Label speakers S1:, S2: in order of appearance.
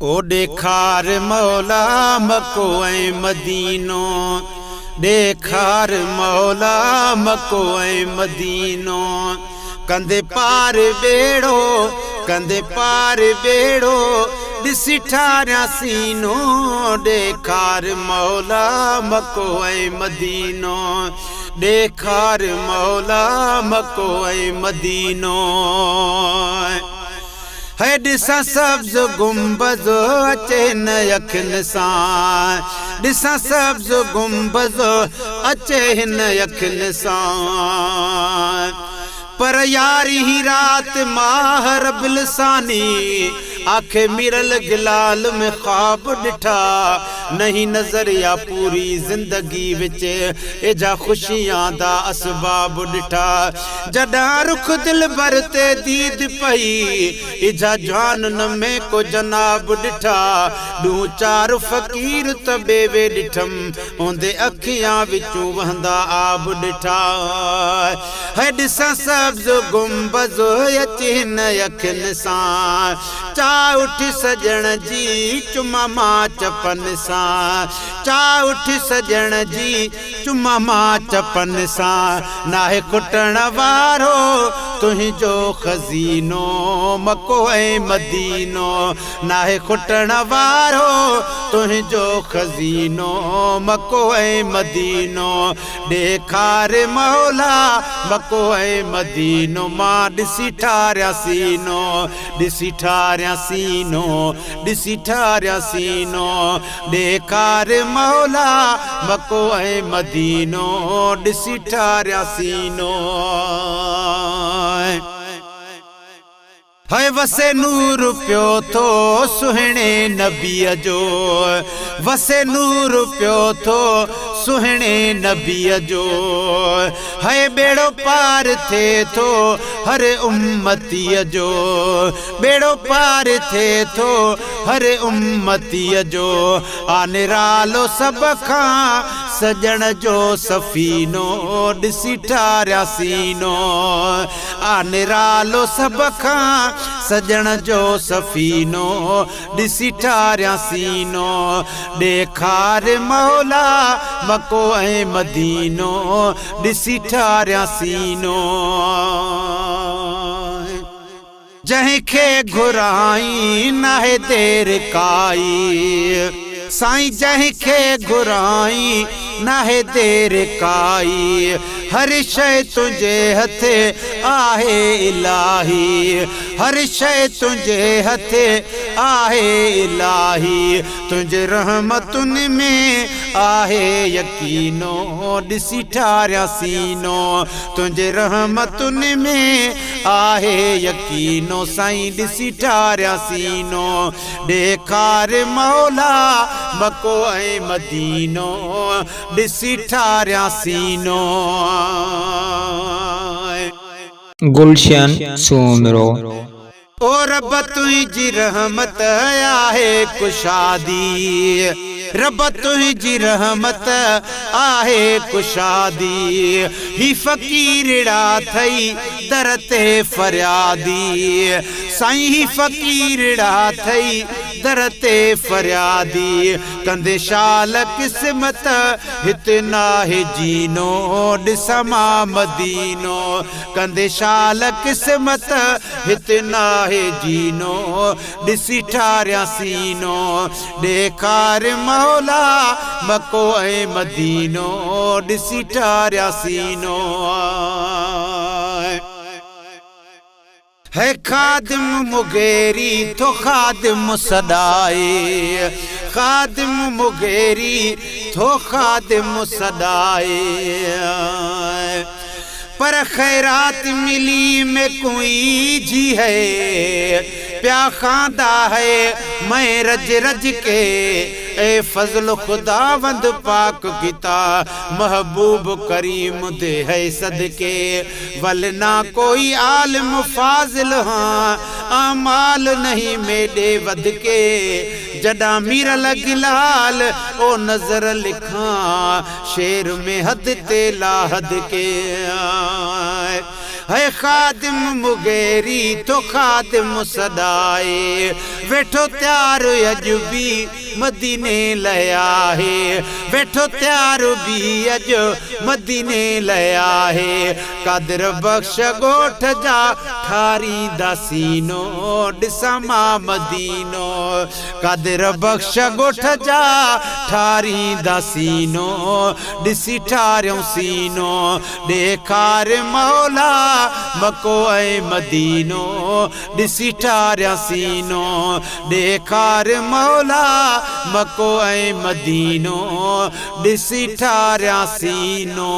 S1: او ڏيکار مولا مڪو ۽ مدينو، ڏيکار مولا مڪو ۽ مدينو، ڪنڌ پار ٻيڙو، ڪنڌ پار ٻيڙو، ڏسي ٺاريان سينو، ڏيکار مولا مڪو ۽ مدينو، ڏيکار مولا مڪو ۽ مدينو. هي ڏسان سبز گنبذ اچي هن اکين سان، ڏسان سبز گنبذ اچي هن اکين سان، پر يارهين رات ماهه رب لساني آکي ميرل گلال ۾ خواب ڏٺا، نهين نظر يا پوري زندگي وچ ايجها خوشيان دا اسباب ڏٺا. جڏهن رخ دلبر تي ديد پئي، اجها جوان نه ۾ ڪو جناب ڏٺا. ڏون چار فقير ته ٻيوي ڏٺم، اوندي اکيان وچون وهندا آب ڏٺا. هي ڏسان سبز گنبذ اچي هن اکين سان، چاء اٺ سڄڻ جي چمان مان چپن سان، چاء اٺ سڄڻ جي. چمان مان چپن سان ناهي کٽڻ وارو تنهنجو خزينو مڪو ۽ مدينو ناهي کٽڻ وارو تنهنجو خزينو مڪو ۽ مدينو ڏيکار مولا مڪو ۽ مدينو مان ڏسي ٺاريان سينو ڏسي ٺاريان سينو ڏسي ٺاريان سينو ڏيکار مولا مڪو ۽ مدينو ڏسي ٺاريان سينو. هي وسي نور پيو ٿو سهڻي نبيء جو، وسي نور پيو ٿو سهڻي نبيء جو، هي ٻيڙو پار ٿئي ٿو هر امتيء جو، ٻيڙو پار ٿئي ٿو هر امتيء جو، آ نرالو سڀ کان سڄڻ جو سفينو، ڏسي ٺاريان سينو، آ نرالو سڀ کان سڄڻ جو سفينو، ڏسي ٺاريان سينو، ڏيکار مولا مڪو ۽ مدينو، ڏسي ٺاريان سينو. جنهن کي گهرائين ناهي دير ڪائي، سائين جنهن کي گهرائين ناهي دير ڪائي، هر شيء تنهنجي هٿ آهي الاهي، هر شيء تنهنجي هٿ آهي الاهي، تنهنجي رحمتن ۾ آهي يقينو، ڏسي ٺاريان سينو، تنهنجي رحمتن ۾ آهي يقينو سائين ڏسي ٺاريان سينو، ڏيکار مولا مڪو ۽ مدينو، ڏسي ٺاريان سينو.
S2: گلشن سومرو.
S1: او رب تنهنجي رحمت آهي ڪشادي، رب تنهنجي رحمت آهي ڪشادي، هي فقيرڙا ٿئي در تي فريادي، سائين هي فقيرڙا ٿئي در تي فريادي، ڪندين شال قسمت هت ناهي جينو، ڏسان مان مدينو، ڪندي شال قسمت هت ناهي جينو، ڏسي ٺاريان سينو، ڏيکار مولا مڪو ۽ مدينو، ڏسي ٺاريان سينو. هي خادم مغيري ٿو خادم سڏائي، خادم مغيري ٿو خادم سڏائي، پر خيرات ملي ميڪون ئي جي هي، پيا خاندا هي مئين رج رج ڪي، اي فضل خداوند پاڪ ڪيتا، محبوب ڪريم the هي صدقي. ول نا ڪوئي عالم فاضل هان، اعمال نهين ميڏي وڌ ڪي، جڏان ميرل گلال او نظر لکان، شعر ۾ حد تي لا حد ڪي. هي خادم مغيري ٿو خادم سڏائي، ويٺو تيار اڄ به مديني لئه آهي، ويٺو تيار به اڄ مديني لئه آهي. قادر بخش ڳوٺ جا ٺاريندا سينو، ڏسان مان مدينو. قادر بخش ڳوٺ جا ٺاريندا سينو، ڏسي ٺاريون سينو. ڏيکار مولا مڪو ۽ مدينو، ڏسي ٺاريان سينو. ڏيکار مولا مڪو ۽ مدينو، ڏسي ٺاريان سينو.